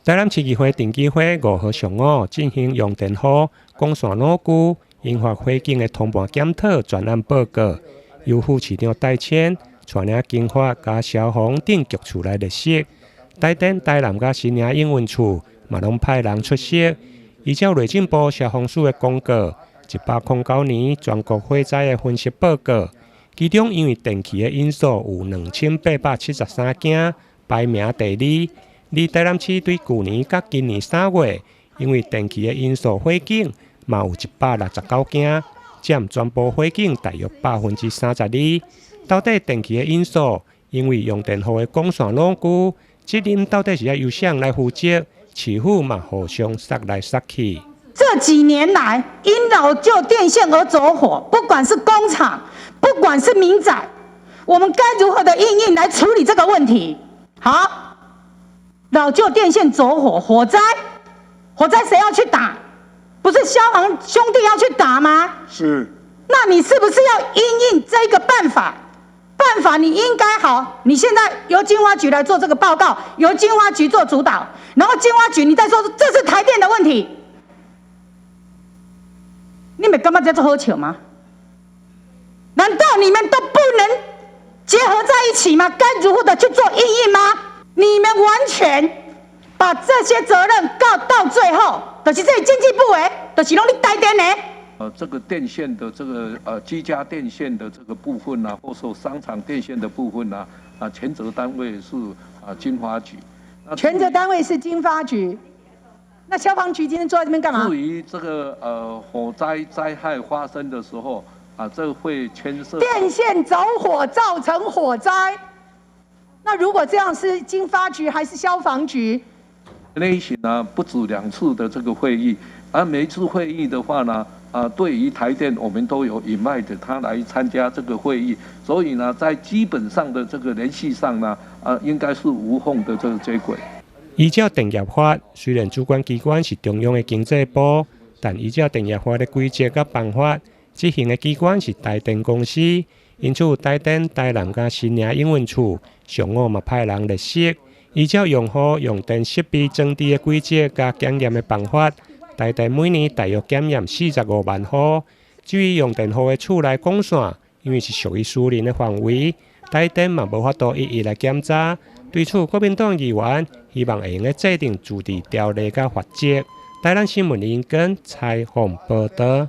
台南市議會定期會5號上午進行用電戶管線老舊引發火警的通盤檢討專案報告，由副市長戴千帶領經發佮消防等局處來列席。台電、台南佮新營營運處嘛攏派人出席。依照內政部消防署的公告，109年全國火災的分析報告，其中因為電器的因素有2873件，排名第二。而台南市對舊年佮今年3月，因為電器的因素火警，嘛有169件，佔全部火警大約32%。到底電器的因素，因為用電戶的管線老舊，責任到底是愛由誰來負責？市府嘛互相捒來捒去。這幾年來，因老舊電線而走火，不管是工廠，不管是民宅，我們該如何的因應來處理這個問題？好。老舊電線走火，火災，火災誰要去打？不是消防兄弟要去打嗎？是。那你是不是要因應這個辦法？辦法你應該好，你現在由經發局來做這個報告，由經發局做主導，然後經發局你再說這是台電的問題，你們感覺這足好笑嗎？難道你們都不能結合在一起嗎？該如何的去做因應嗎？你們完全把這些責任告到最後，就是這經濟部的，就是攏你台電的。這個電線的這個居家電線的這個部分呢，或說商場電線的部分呢，啊，權責單位是啊經發局。權責單位是經發局。那消防局今天坐在這邊幹嘛？至於這個火災災害發生的時候，啊，這會牽涉電線走火造成火災。那如果這樣是經發局還是消防局？例行呢不止兩次的這個會議，而每一次會議的話呢，啊，對於台電我們都有 invite 他來參加這個會議，所以呢，在基本上的這個聯繫上呢，啊，應該是無縫的這個接軌。依照電業法，雖然主管機關是中央的經濟部，但依照電業法的規則佮辦法，執行的機關是台電公司。因此，台電、台南佮新營營運處上午嘛派人列席，依照用戶用電設備裝置的規則佮檢驗的辦法，台電每年大約檢驗45萬戶。至於用電戶的厝內管線，因為是屬於私人的範圍，台電嘛無法度一一來檢查。對此，國民黨議員希望會用得制定自治條例佮罰則。台南新聞林根採訪報導。